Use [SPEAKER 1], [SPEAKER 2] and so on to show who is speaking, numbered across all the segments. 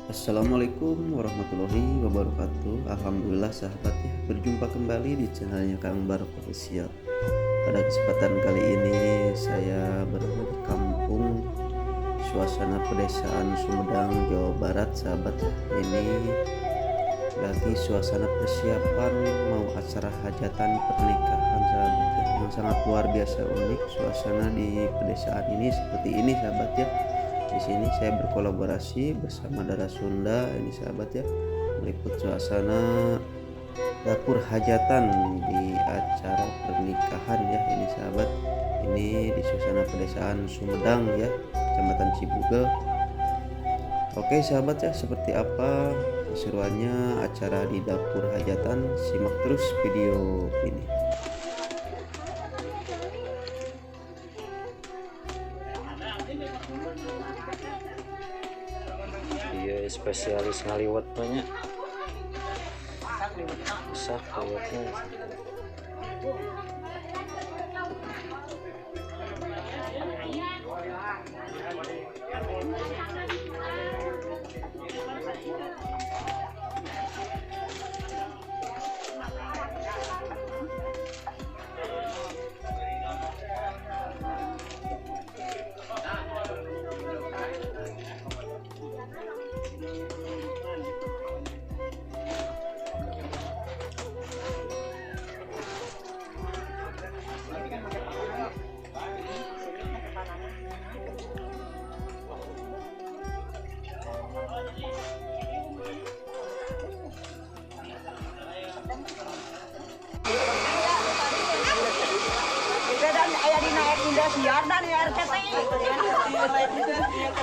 [SPEAKER 1] Assalamualaikum warahmatullahi wabarakatuh. Alhamdulillah sahabat ya, berjumpa kembali di channelnya Kang Barok Official. Pada kesempatan kali ini saya berada di kampung suasana pedesaan Sumedang, Jawa Barat sahabat ya. Ini lagi suasana persiapan mau acara hajatan pernikahan sahabat ya, yang sangat luar biasa unik. Suasana di pedesaan ini seperti ini sahabat ya. Di sini saya berkolaborasi bersama Darah Sunda ini sahabat ya, meliput suasana dapur hajatan di acara pernikahan ya. Ini sahabat, ini di suasana pedesaan Sumedang ya, Kecamatan Cibugel. Oke sahabat ya, seperti apa keseruannya acara di dapur hajatan, simak terus video ini.
[SPEAKER 2] Iya, spesialis ngaliwet banyak. Masak liwetnya.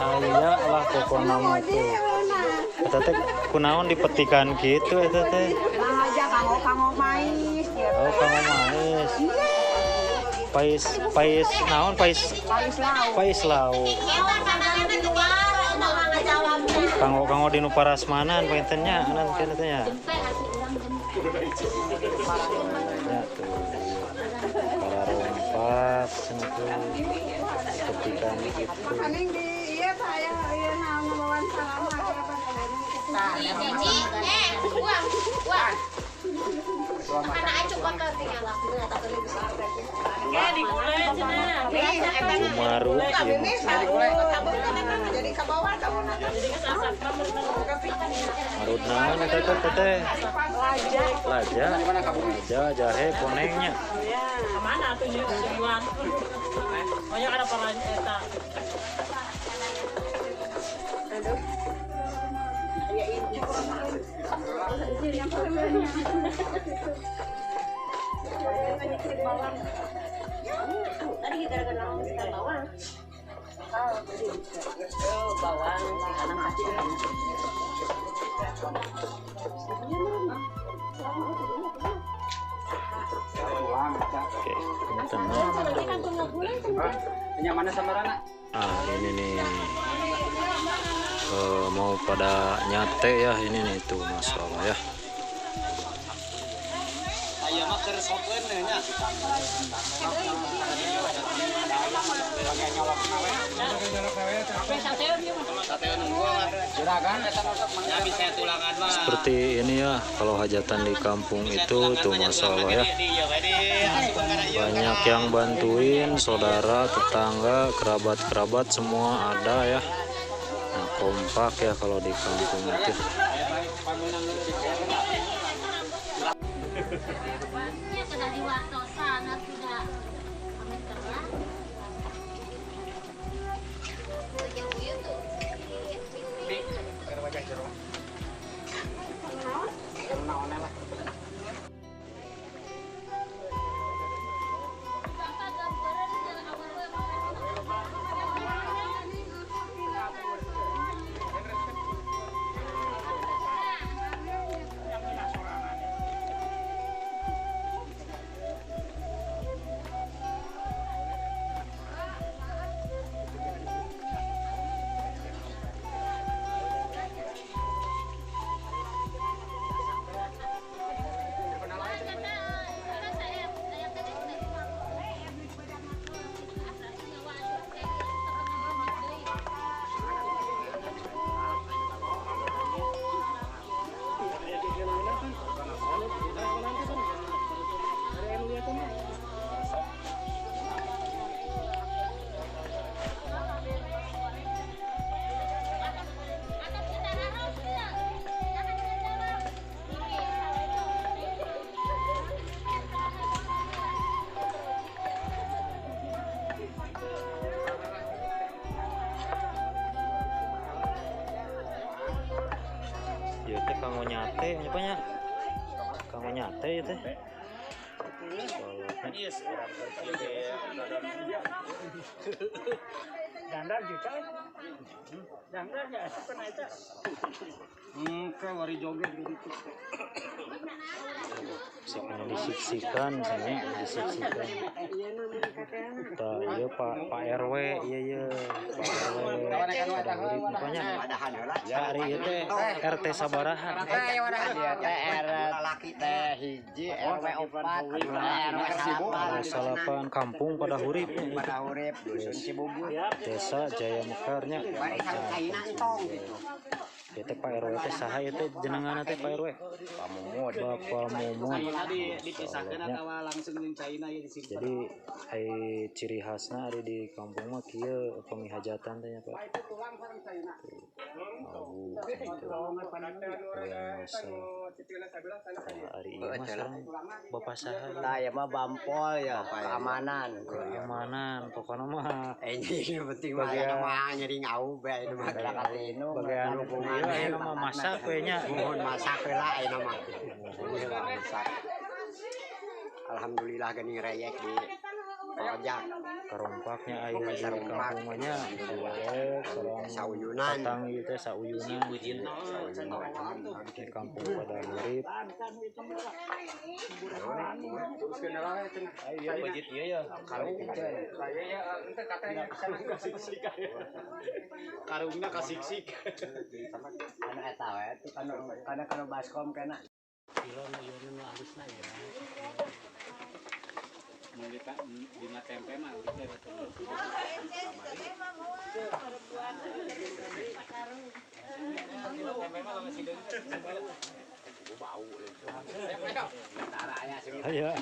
[SPEAKER 2] Aya lah pokona mah tuh. Eta teh kunaon dipetikan kitu eta teh?
[SPEAKER 3] Aja kanggo mais.
[SPEAKER 2] Oh, kanggo mais. Pais pais naon pais?
[SPEAKER 3] Pais lauk.
[SPEAKER 2] Pais lauk. Kanggo kanggo dinu parasmanan panginten nya nanti teh nya. Ya tuh. Para rompak cenah tuh. Petikan gitu. Kumaru ieu mah. Marut naon eta teh teh? Laja. Laja jahe konengnya.
[SPEAKER 4] Mana atuh ieu? Banyak ada para eta.
[SPEAKER 3] Tadi gara-gara bawang. Bawang
[SPEAKER 2] Oke, punten. Ah, ini nih. Mau pada nyate ya ini nih tuh, masya Allah ya. Seperti ini ya kalau hajatan di kampung itu tuh, masya Allah ya. Banyak yang bantuin, saudara, tetangga, kerabat-kerabat semua ada ya. Nah, kompak ya kalau di kampung itu. Ieu teh kanggo nyate nya nya. Kanggo nyate ieu teh.
[SPEAKER 4] Dandar juta. Dandar ya pernah itu. Wari joget gitu.
[SPEAKER 2] Disiksikan sana, disiksikan. Tah ieu Pak RW, ieu ieu Pak RW. Pokoknya ya ari ieu teh RT sabaraha.
[SPEAKER 5] Ieu teh RT hiji RW 4 RW
[SPEAKER 2] 8 kampung Padahurip.
[SPEAKER 5] Padahurip dusun Cibubur.
[SPEAKER 2] Desa Jaya Mekarnya. Ieu teh Pak RW teh saha ieu teh jenenganna teh Pak RW?
[SPEAKER 5] Pak Mumut.
[SPEAKER 2] Bapak Mumut.
[SPEAKER 4] Dipisahkeun atawa langsung jeung caina ieu disimpen.
[SPEAKER 2] Jadi ai ciri khasna ari di kampung mah kieu upami hajatan teh nya Pak. Awu gitu. Ari ieu mah sareng bapak saha?
[SPEAKER 5] Tah ieu mah bampol ya, keamanan.
[SPEAKER 2] Keamanan pokona mah.
[SPEAKER 5] Ini penting mah aya mah nyeri ngau bae ieu mah
[SPEAKER 2] bagian ieu aya mah masak we nya.
[SPEAKER 5] Mohon masak we lah aya mah. Masak. Alhamdulillah geuning reyek di Rojak.
[SPEAKER 2] Karompaknya aya di kampung mah nya. Sareng
[SPEAKER 5] sauyunan.
[SPEAKER 2] Tatang ieu teh sauyunan. Di kampung Padahurip.
[SPEAKER 4] Karungna kasiksik.
[SPEAKER 5] Anu eta we tuh kana kana baskom kana.
[SPEAKER 4] Kilo nu ieu nu alusna ieu. Dina tempe mah
[SPEAKER 2] Ayo.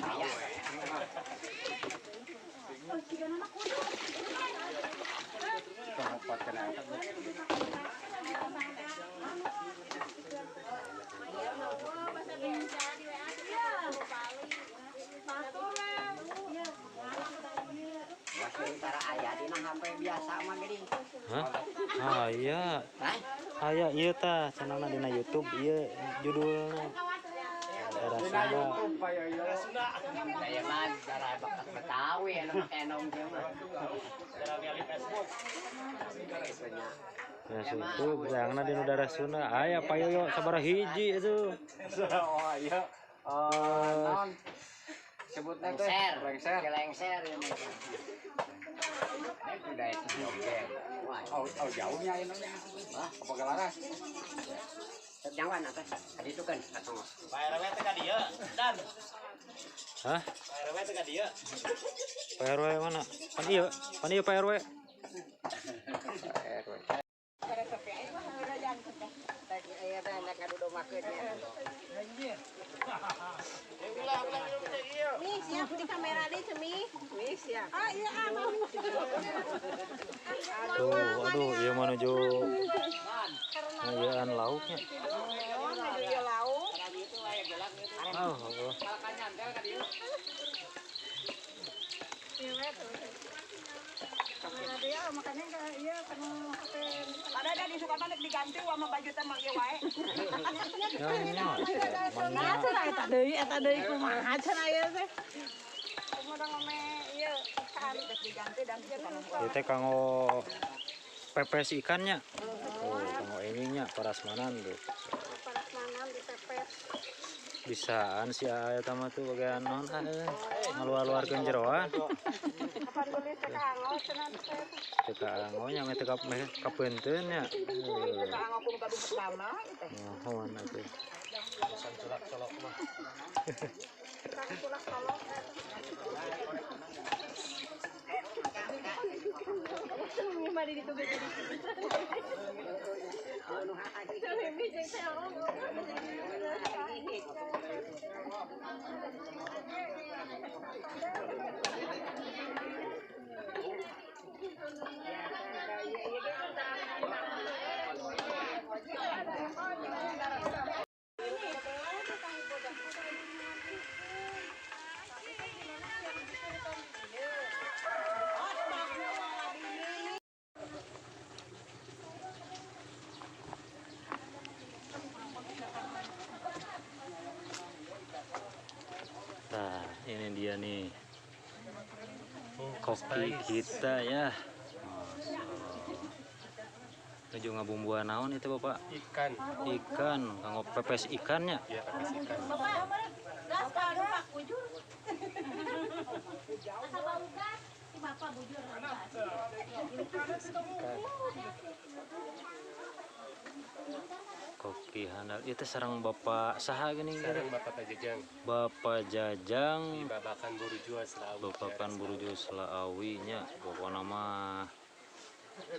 [SPEAKER 5] Biasa mah geuning.
[SPEAKER 2] Hah? Ah iya. Aya ieu tah channelna dina YouTube ieu judulna. Daerah Sunda.
[SPEAKER 5] Daya mah darah bakat Betawi anu make enong teh mah.
[SPEAKER 2] Ya YouTube jangna dina daerah Sunda. Aya Pak Yoyo sabaraha hiji itu.
[SPEAKER 4] Oh iya. Naon? Sebutna teh
[SPEAKER 5] lengser. Lengser ya. Udah itu joget.
[SPEAKER 4] Oh, jauhnya ini. Hah, apa gelaras?
[SPEAKER 5] Jangan apa? Tadi itu kan atau
[SPEAKER 4] Pak RW teh ka dieu, Dan.
[SPEAKER 2] Hah?
[SPEAKER 4] Pak RW teh ka dieu.
[SPEAKER 2] Pak RW mana? Pan ieu, pan ieu Pak RW.
[SPEAKER 5] Pak RW.
[SPEAKER 3] Nih, siap di kamera deh, Cemi. Nih, siap. Ah, iya, ah, mami.
[SPEAKER 2] Tuh, aduh, ieu menuju ngayaan lauknya.
[SPEAKER 3] Oh, menuju lauk.
[SPEAKER 2] Oh, oh.
[SPEAKER 3] Ada ada di Sukabumi diganti sama baju teh mah ieu wae.
[SPEAKER 2] Nah,
[SPEAKER 3] cenah eta deui kumaha cenah ieu teh. Kumaha ngome ieu kan diganti dan
[SPEAKER 2] ieu teh kanggo pepes ikannya. Oh, kanggo ininya parasmanan tuh.
[SPEAKER 3] Parasmanan dipepes.
[SPEAKER 2] Bisaan si aya eta mah tuh bagian naon ngaluar-luarkeun jeroan.
[SPEAKER 3] Kapan beli teh kanggo cenah teh.
[SPEAKER 2] Teu kaango nya meh teu kapeunteun nya.
[SPEAKER 3] Teu kaango kudu gaduh pertama teh.
[SPEAKER 2] Mohon atuh.
[SPEAKER 4] Colok-colok mah.
[SPEAKER 3] Culak colok. Mari ditunggu.
[SPEAKER 2] dia nih. Koki kita ya. Nuju ngabumbuan naon itu Bapak?
[SPEAKER 6] Ikan.
[SPEAKER 2] Ikan, kanggo pepes ikannya.
[SPEAKER 6] Iya, pepes ikan.
[SPEAKER 3] Bapak, gas kalau Pak bujur. Asa bau gas, si Bapak bujur.
[SPEAKER 2] Koki handal itu sarang Bapak saha gini?
[SPEAKER 6] Sarang Bapak Jajang.
[SPEAKER 2] Bapak Jajang.
[SPEAKER 6] Di Babakan Burujua Selaawi.
[SPEAKER 2] Babakan Burujua Selaawi nya. Pokokna mah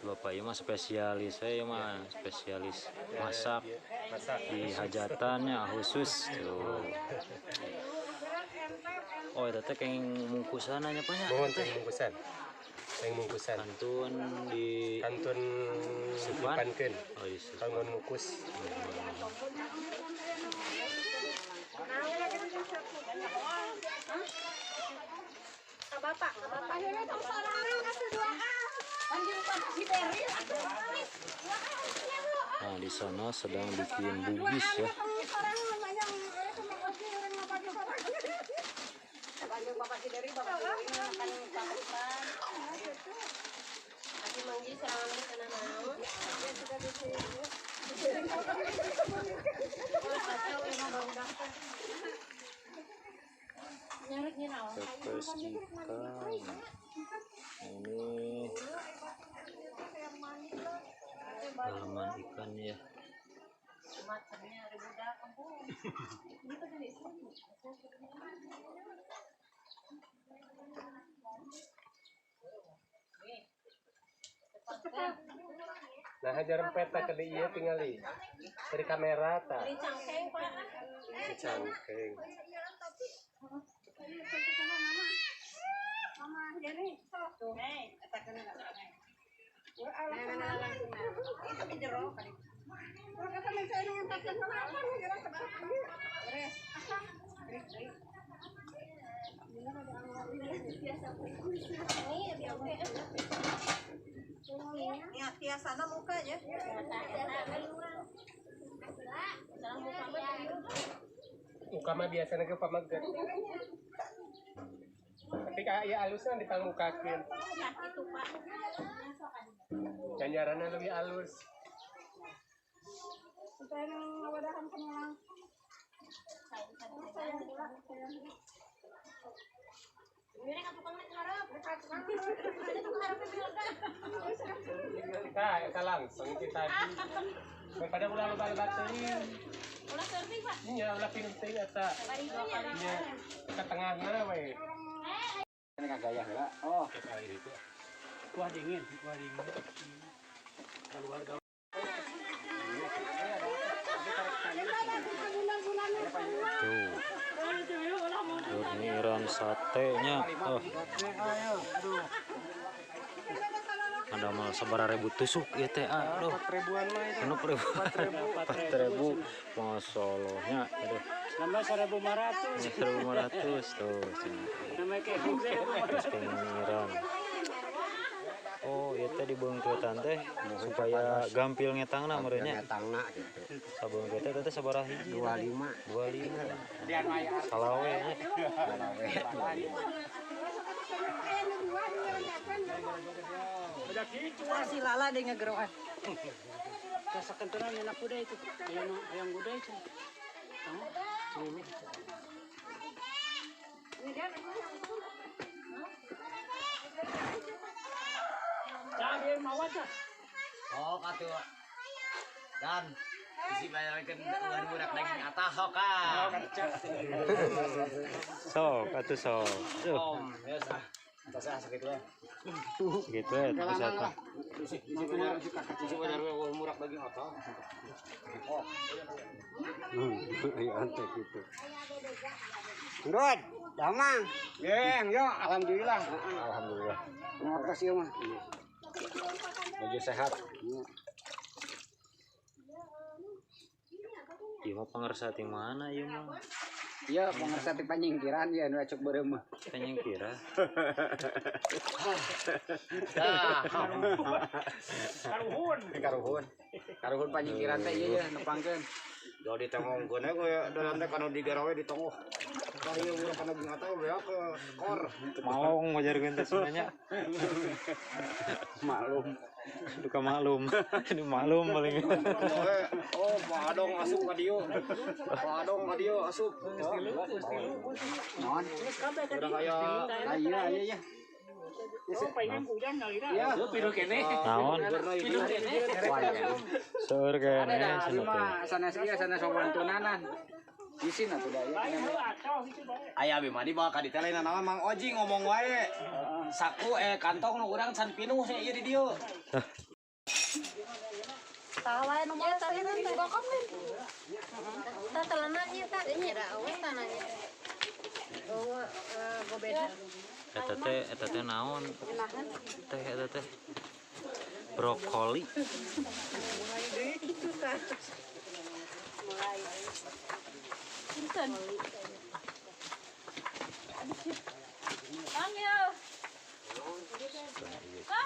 [SPEAKER 2] Bapak ieu mah spesialis saya mah spesialis masak,
[SPEAKER 6] ya, masak
[SPEAKER 2] di hajatannya khusus tuh. Oh, eta teh kenging mungkusan nya Pak nya.
[SPEAKER 6] Mohon teh mungkusan. Teh mungkusan.
[SPEAKER 2] Kantun di
[SPEAKER 6] kantun
[SPEAKER 2] supankeun. Oh, iya.
[SPEAKER 6] Kanggo ngukus.
[SPEAKER 3] Ka bapak, ka bapak.
[SPEAKER 2] Nah, di sana sedang bikin bugis ya. Pepes ikan. Ini halaman ikan ya.
[SPEAKER 6] Nah, hajar peta ke ieu tingali. Dari kamera ta.
[SPEAKER 3] Dari cangkeng, Pak.
[SPEAKER 6] Dari cangkeng.
[SPEAKER 3] Tiasana muka ya.
[SPEAKER 6] Muka mah biasanya ke pamaget. Tapi kayak ya alusnya dipangmukakeun. Ganjarannya lebih alus. Kita langsung kita tadi. Daripada ulah loba-loba teuing.
[SPEAKER 3] Ulah surfing, Pak.
[SPEAKER 6] Iya, ulah pinting eta. Iya, ke tengahna we.
[SPEAKER 5] Ini kagaya heula. Oh,
[SPEAKER 4] Kuah dingin, kuah dingin. Keluar gaul.
[SPEAKER 2] Tuh. Nyiran satenya. Oh. Ada mal sabaraha ribu tusuk ieu teh aduh.
[SPEAKER 6] 4 ribuan mah itu.
[SPEAKER 2] 6 ribu. 4 ribu. Masalahnya aduh.
[SPEAKER 4] Nama 1.500.
[SPEAKER 2] 1.500 tuh.
[SPEAKER 4] Nama kehong
[SPEAKER 2] Terus penyiran. Oh, ieu teh dibeungkeutan teh supaya gampil ngetangna meureun nya.
[SPEAKER 5] Ngetangna gitu.
[SPEAKER 2] Sabeungkeut teh sabaraha hiji?
[SPEAKER 5] 25.
[SPEAKER 2] 25. Salawe nya.
[SPEAKER 5] Salawe.
[SPEAKER 3] Si Lala deh ngegerokan.
[SPEAKER 4] Kasakentenan anak kuda itu. Ayam ayam kuda itu. Tahu?
[SPEAKER 5] Oh, katuh. Dan isi bayarkeun budak daging atas sok ah.
[SPEAKER 2] Sok atuh sok. Tuh,
[SPEAKER 5] Om, biasa. Atas ah segitu ya.
[SPEAKER 2] gitu ya terus apa?
[SPEAKER 5] Isi bayar murah daging atas. Oh.
[SPEAKER 7] Ayo antek gitu. Ndut, damang. Geng, yo alhamdulillah.
[SPEAKER 5] Alhamdulillah.
[SPEAKER 7] Terima kasih mah.
[SPEAKER 5] Baju sehat.
[SPEAKER 2] Ieu mah pangersa ti mana ieu mah?
[SPEAKER 7] Iya, pangersa ti panyingkiran ya nu acuk beureum mah.
[SPEAKER 2] Panyingkira.
[SPEAKER 6] Karuhun.
[SPEAKER 7] Karuhun. Karuhun panyingkiran teh ieu ya nepangkeun.
[SPEAKER 5] Do ditongongkeun we dalam teh kanu digarawe ditonggoh.
[SPEAKER 7] Kaya urang kana binatang we ke kor.
[SPEAKER 2] Maong ngajarkeun teh sebenarnya.
[SPEAKER 7] Maklum.
[SPEAKER 2] Duka maklum. Ini maklum paling.
[SPEAKER 7] Oh, Pak Adong asup ka dieu. Pak Adong ka dieu asup. Naon? Urang aya aya ya.
[SPEAKER 6] Ya, pinuh keneh.
[SPEAKER 2] Naon?
[SPEAKER 6] Pinuh keneh.
[SPEAKER 2] Seueur keneh cenah.
[SPEAKER 7] Sanes ieu sanes wawantunanan. Isin atuh da ieu.
[SPEAKER 5] Aya abi mah dibawa ka ditu lain naon Mang Oji ngomong wae. Saku kantong nu urang can pinuh sia ieu di dieu.
[SPEAKER 3] Tawa nu moal talenan teh bokong kan. Tah talenan ieu tah nya awe tanahnya. Oh, gobeda.
[SPEAKER 2] Eta teh naon? Teh eta teh brokoli.
[SPEAKER 3] Mulai. Punten.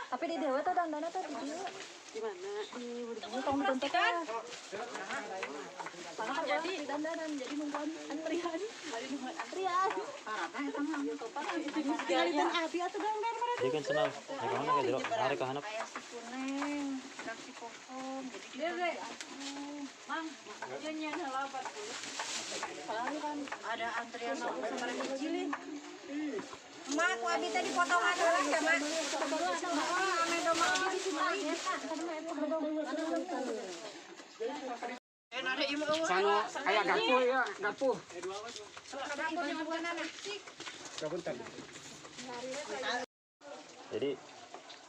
[SPEAKER 3] Tapi di dewa tuh dandana tuh di dieu. Di mana? Di tong bentuk kan. Jadi dandanan jadi nungguan antrian, bari nungguan antrian. Parah eta mah tinggal di abi atuh dandan mereka.
[SPEAKER 2] Jadi kan senang. Rek mana ka jero? Arek ka handap.
[SPEAKER 3] Aya si kuneng, dan si kokom, jadi kita Mang, ieu nya heula 40. Soalnya kan ada antrian aku sama kecilin.
[SPEAKER 8] Mak, ku abi teh dipotongan heula ya, Mak. Oh, ame domba abi di sini.
[SPEAKER 7] Sanu aya garpu ya, garpu.
[SPEAKER 2] Jadi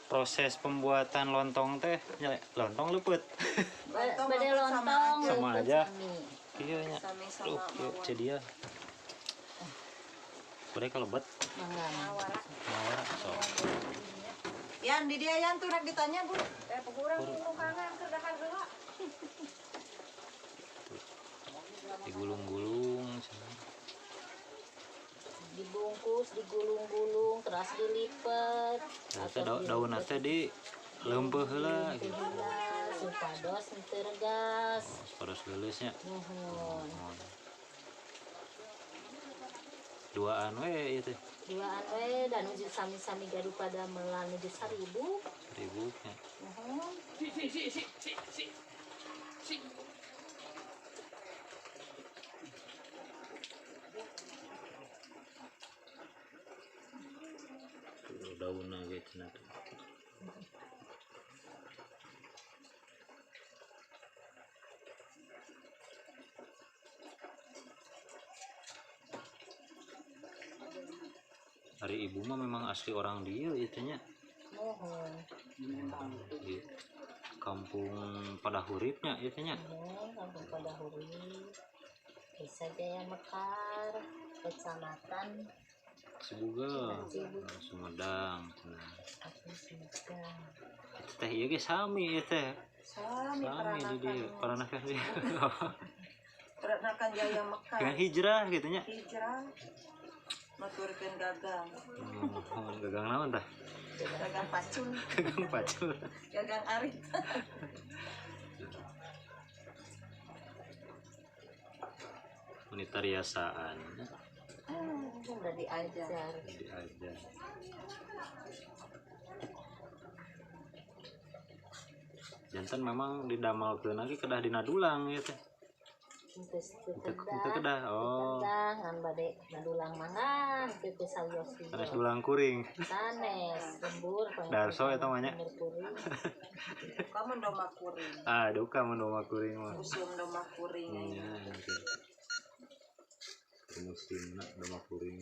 [SPEAKER 2] proses pembuatan lontong teh, lontong leupeut.
[SPEAKER 8] Bade lontong
[SPEAKER 2] sama aja. Iya nya. Duh, ieu cedia. Bade kalebet. Mawar so.
[SPEAKER 8] Yan, di dia yan tuh rek ditanya, Bu. Urang nu kangen keur dahar heula.
[SPEAKER 2] Digulung-gulung cenah.
[SPEAKER 9] Dibungkus, digulung-gulung, terus dilipet.
[SPEAKER 2] Eta daunna teh di leumpeuh heula gitu.
[SPEAKER 9] Supados henteu regas.
[SPEAKER 2] Supados leuleus nya.
[SPEAKER 9] Nuhun.
[SPEAKER 2] Duaan we ieu teh.
[SPEAKER 9] Duaan we dan nuju sami-sami gaduh pada melan nuju 1000.
[SPEAKER 2] 1000 nya.
[SPEAKER 9] Nuhun.
[SPEAKER 4] Si.
[SPEAKER 2] Daunna ge cenah tuh. Hari ibu mah memang asli orang dieu ieu teh nya.
[SPEAKER 9] Nuhun.
[SPEAKER 2] Di kampung Padahuripnya ieu teh nya.
[SPEAKER 9] Nuhun, kampung Padahurip. Desa Jaya Mekar, Kecamatan
[SPEAKER 2] Cibuga, Sumedang cenah.
[SPEAKER 9] Sumedang.
[SPEAKER 2] Eta teh ieu ge sami ieu teh.
[SPEAKER 8] Sami
[SPEAKER 2] di dieu, peranakan dieu.
[SPEAKER 8] Peranakan Jaya Mekar.
[SPEAKER 2] Dengan hijrah gitu nya.
[SPEAKER 8] Hijrah. Maturkeun gagang.
[SPEAKER 2] Gagang naon tah?
[SPEAKER 8] Gagang pacul.
[SPEAKER 2] Gagang pacul.
[SPEAKER 8] Gagang arit.
[SPEAKER 2] Wanita riasaan.
[SPEAKER 8] Udah diajar.
[SPEAKER 2] Diajar. Jantan memang didamalkeun lagi kedah dina dulang ieu teh.
[SPEAKER 9] Teu
[SPEAKER 2] kedah. Oh.
[SPEAKER 9] Kedah ngan bade nadulang mangga teu teu sawios.
[SPEAKER 2] Sanes dulang kuring.
[SPEAKER 9] Sanes lembur.
[SPEAKER 2] Darso eta mah nya.
[SPEAKER 8] Duka mun domba kuring.
[SPEAKER 2] Ah, duka mun domba kuring mah.
[SPEAKER 8] Musim domba kuring.
[SPEAKER 2] Iya, musimna domba kuring.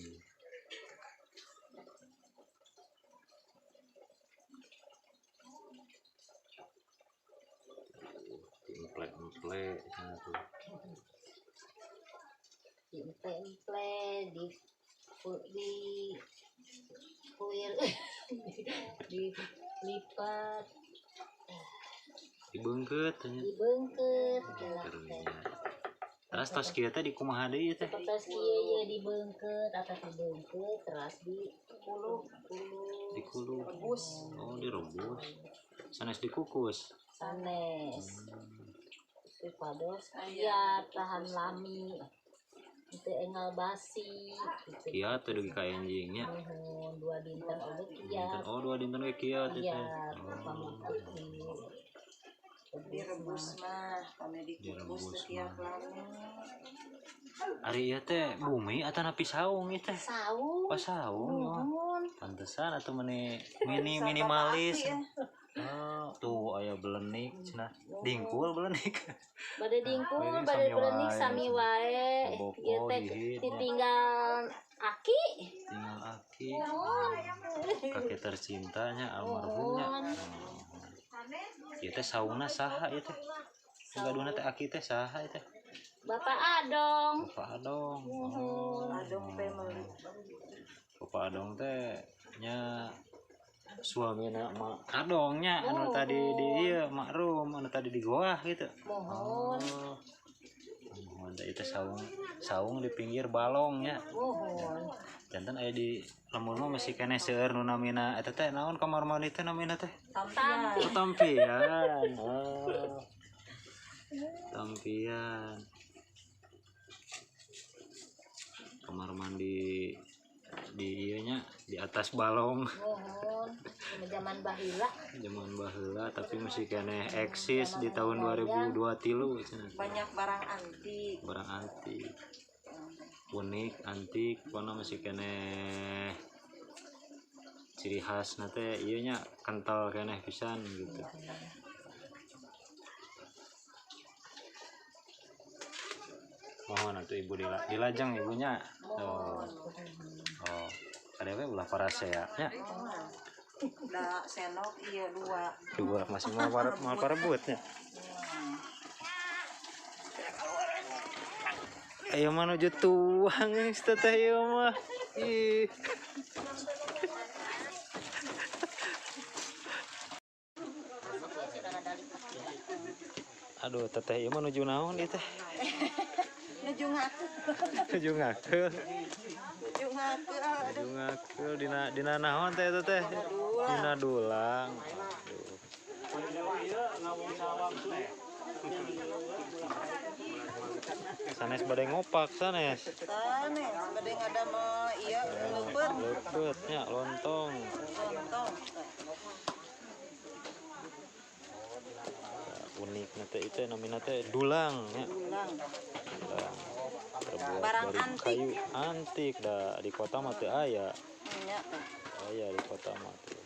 [SPEAKER 2] Emple-emple sana tuh.
[SPEAKER 9] Diemple-emple di kuir dilipat,
[SPEAKER 2] dibeungkeut nya.
[SPEAKER 9] Dibeungkeut.
[SPEAKER 2] Terus tos kieu teh dikumaha deui teh?
[SPEAKER 9] Tos kieu ye dibeungkeut atau dibeungkeut terus dikulup.
[SPEAKER 2] Dikulup.
[SPEAKER 8] Rebus.
[SPEAKER 2] Oh, direbus. Sanes dikukus.
[SPEAKER 9] Sanes. Supados kiat tahan lami. Teu enggal basi gitu.
[SPEAKER 2] Kiat teh dugi ka enjing nya.
[SPEAKER 9] Nuhun 2 dinten oge kiat.
[SPEAKER 2] Oh, 2 dinten ge kiat teh.
[SPEAKER 9] Kiat pami
[SPEAKER 3] direbus mah, pami dikukus teh kiat lami.
[SPEAKER 2] Ari ieu teh bumi atanapi saung ieu teh?
[SPEAKER 9] Saung.
[SPEAKER 2] Oh, saung. Pantesan atuh meni minimalis. Oh, tuh aya belenik cenah. Dingkul belenik.
[SPEAKER 9] Bade dingkul, bade belenik sami wae. Ieu teh ditinggal aki.
[SPEAKER 2] Tinggal aki. Kakek tercintanya almarhumnya. Ieu teh saungna saha ieu teh? Gaduhna teh aki teh saha ieu teh?
[SPEAKER 9] Bapak Adong.
[SPEAKER 2] Bapak Adong.
[SPEAKER 3] Adong family.
[SPEAKER 2] Bapak Adong teh nya suamina Mak Adongnya anu tadi di ieu Mak Rum anu tadi di goah gitu.
[SPEAKER 9] Mohon.
[SPEAKER 2] Mohon teh itu saung saung di pinggir balong nya.
[SPEAKER 9] Mohon.
[SPEAKER 2] Janten aya di lembur mah masih keneh seueur nu namina eta teh naon kamar mandi teh namina teh?
[SPEAKER 3] Tampian.
[SPEAKER 2] Oh, tampian. Oh. Tampian. Kamar mandi di ieu nya di atas balong.
[SPEAKER 9] Mohon. Zaman baheula.
[SPEAKER 2] Zaman baheula tapi masih keneh eksis di tahun 2023 cenah.
[SPEAKER 3] Banyak barang antik.
[SPEAKER 2] Barang antik. Unik, antik, pokona masih keneh ciri khas teh ieu nya kental keneh pisan gitu. Mohon atuh ibu dilajeng ibunya. Oh. Oh, kadewe ulah parasea nya.
[SPEAKER 3] Da senok ieu dua.
[SPEAKER 2] Dua masih mau parebutnya. Ayo menuju tuang geus teteh ieu mah. Ih. Aduh, teteh ieu menuju naon ieu teh?
[SPEAKER 3] Nuju ngakeul.
[SPEAKER 2] Nuju ngakeul.
[SPEAKER 3] Nuju ngakeul.
[SPEAKER 2] Nuju ngakeul dina naon teh eta teh? Dina dulang. Aduh. Sanes bade ngopak sanes.
[SPEAKER 3] Sanes bade ngadamel ieu leupeut.
[SPEAKER 2] Leupeut nya lontong.
[SPEAKER 3] Lontong.
[SPEAKER 2] Unik teh itu namina teh dulang nya.
[SPEAKER 3] Dulang.
[SPEAKER 2] Dulang. Terbuat
[SPEAKER 3] barang
[SPEAKER 2] dari
[SPEAKER 3] antik.
[SPEAKER 2] Kayu antik da di kota mah teu aya.
[SPEAKER 3] Nya teh.
[SPEAKER 2] Aya di kota mah teh.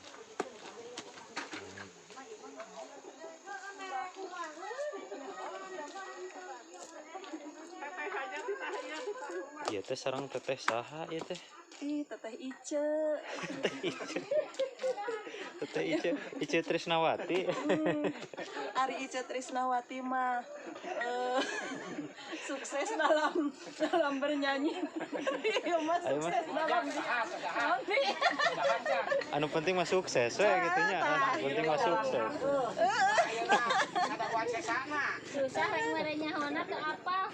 [SPEAKER 2] Ieu teh sareng teteh saha ieu teh?
[SPEAKER 3] Ih, teteh Ice.
[SPEAKER 2] Teteh Ice. Teteh Ice, Ice Trisnawati.
[SPEAKER 3] Ari Ice Trisnawati mah sukses dalam bernyanyi. Iya mah sukses dalam nanti.
[SPEAKER 2] Anu penting mah sukses we kitu nya. Anu penting mah sukses.
[SPEAKER 9] Susah rek mere nyahona teu apal.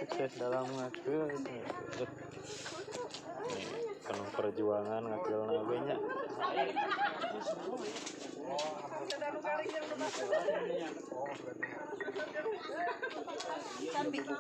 [SPEAKER 2] Sukses dalam ngakeul. Penuh perjuangan ngakeulna oge nya.
[SPEAKER 3] Aduh.